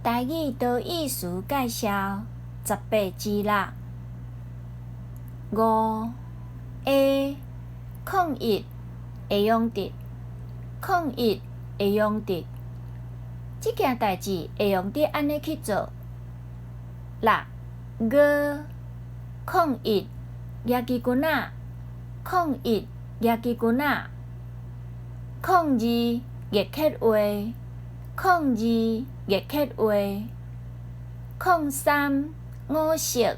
台語多義詞介紹十八之六。五下空一會用得，空一會用得，這件代誌會用得按呢去做。六五空一舉支棍仔，空一舉支棍仔，空二熱血話，空二熱血話，空三五色，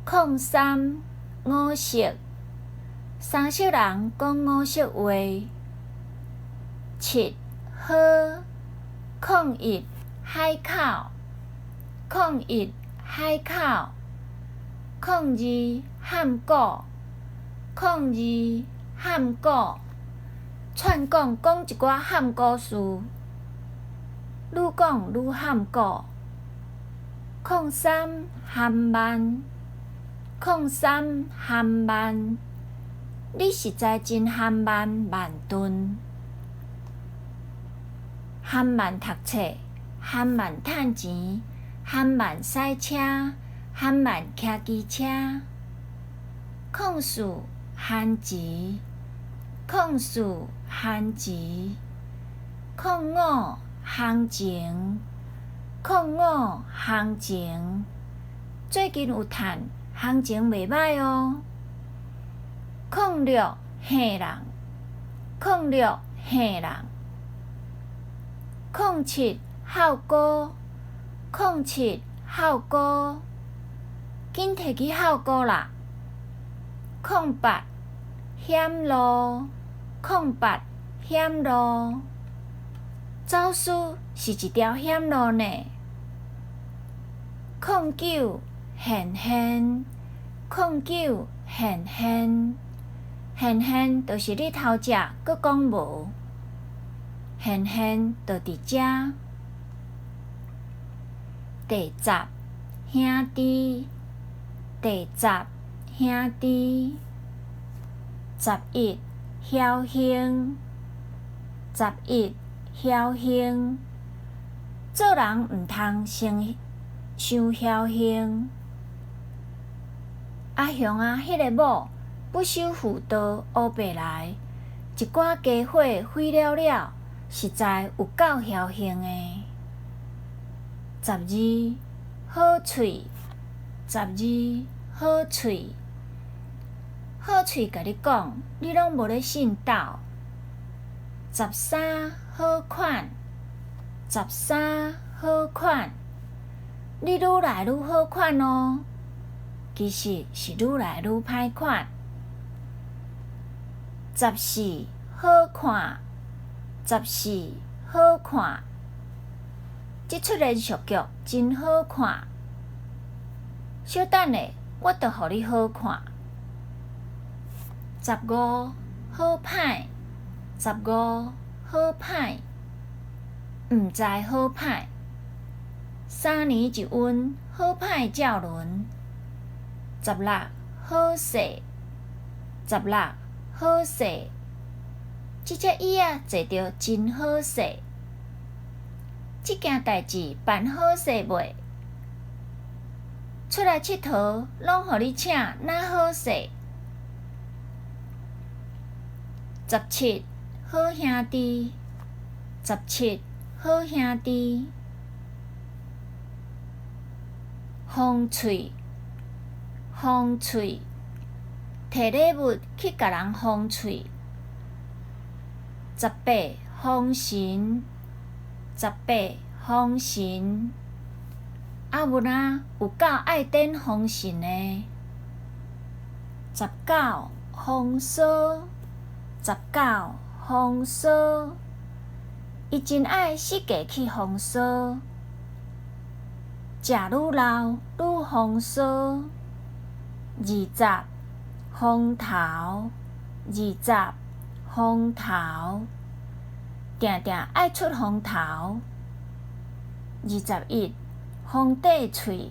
空三五色，三色人講五色話。七好空一海口，空一海口，空二譀古，空二譀古，串講講一寡譀古事，愈講愈譀古。空三含慢，空三含慢，你實在真含慢慢鈍。含慢讀冊，含慢趁錢，含慢駛車，含慢騎機車。空四番薯，空四番薯，空五行情，空五行情，最近有趁，行情袂䆀哦。空六嚇人，空六嚇人。空七孝姑，空七孝姑，緊提去孝姑啦。空八險路，空八險路，走私是一條險路呢。空九現現，空九現現，現現就是你偷食，閣講無。現現就佇遮。第十兄弟，第十兄弟，11僥倖，11僥幸，做人毋通先傷僥幸。阿雄仔彼个某不修婦道，烏白來，一寡家伙毀了了，實在有夠僥倖的。12好喙，12好喙，好喙共你講，你攏無咧信鬥。13好款，13好款，你愈來愈好款哦，其實是愈來愈歹款。14好看，14好看，這齣連續劇真好看。小等下，我就予你好看。15好歹，15好歹，毋知好歹。三年一運，好歹照輪。16好勢，16好勢，這隻椅仔坐著真好勢。這件代誌辦好勢未？出來𨑨迌，攏予你請，哪好勢？17好兄弟，17好兄弟。風喙，風喙，提禮物去共人風喙。18封神，18封神，阿文仔有夠愛等封神的。19風騷，19風騷，伊真愛四界去風騷。食愈老愈風騷。20風頭，20風頭，定定愛出風頭。21皇帝喙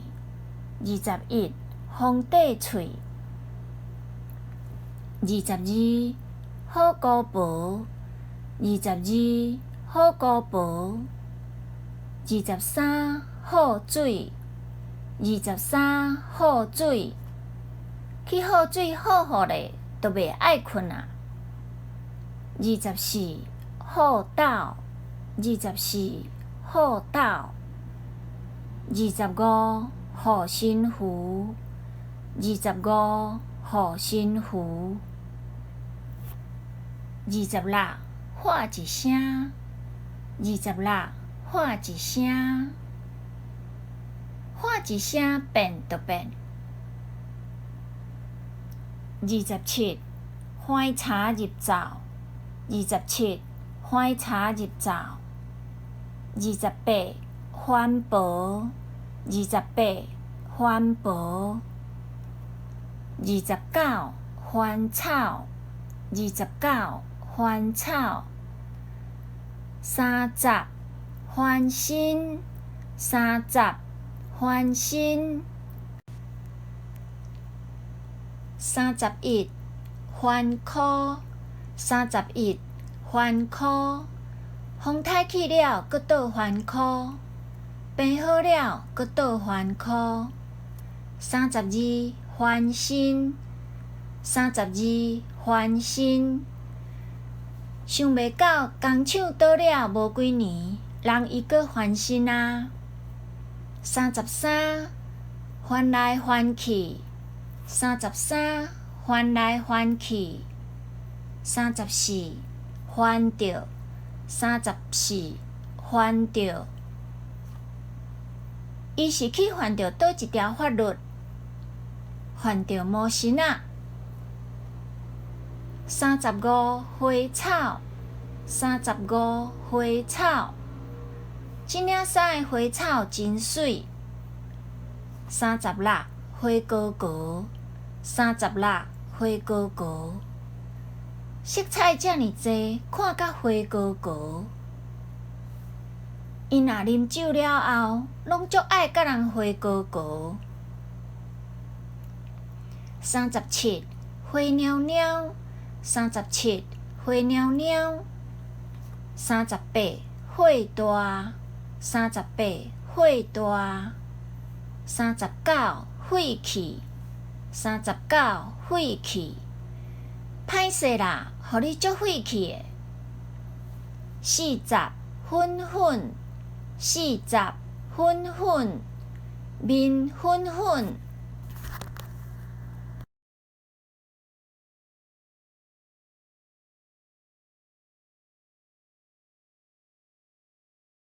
，21皇帝喙。22好姑婆，22好姑婆。23，好水，23，好水，去好水好好咧，都袂愛睏啊。24，好斗，24，好斗。25，護身符，25，護身符。26，喊一聲，26，喊一聲，喊一聲變就變。27，橫柴入灶，27，橫柴入灶。28，環保，28，環保。29，翻炒，29，翻炒。30，翻身，30，翻身。31，翻箍，31，翻箍。風颱去了，閣倒翻箍；病好了，閣倒翻箍。32，翻身，32，翻身。想袂到工廠倒了無幾年，人伊閣翻身啊！33，翻來翻去，33，翻來翻去。34，翻著，34，翻著。伊是去犯著佗一條法律？犯著魔神仔。35，花草，35，花草。這領衫的花草真媠。36，花高高，36，花高高。色彩遮爾濟，看甲花高高。𪜶若啉酒了後，攏足愛佮人花高高。37，灰蔫蔫，37，灰蔫蔫。38，火大，38，火大。39，廢去，39，廢去。歹勢啦，予你足廢去的。40，粉粉，40，粉粉，面粉粉。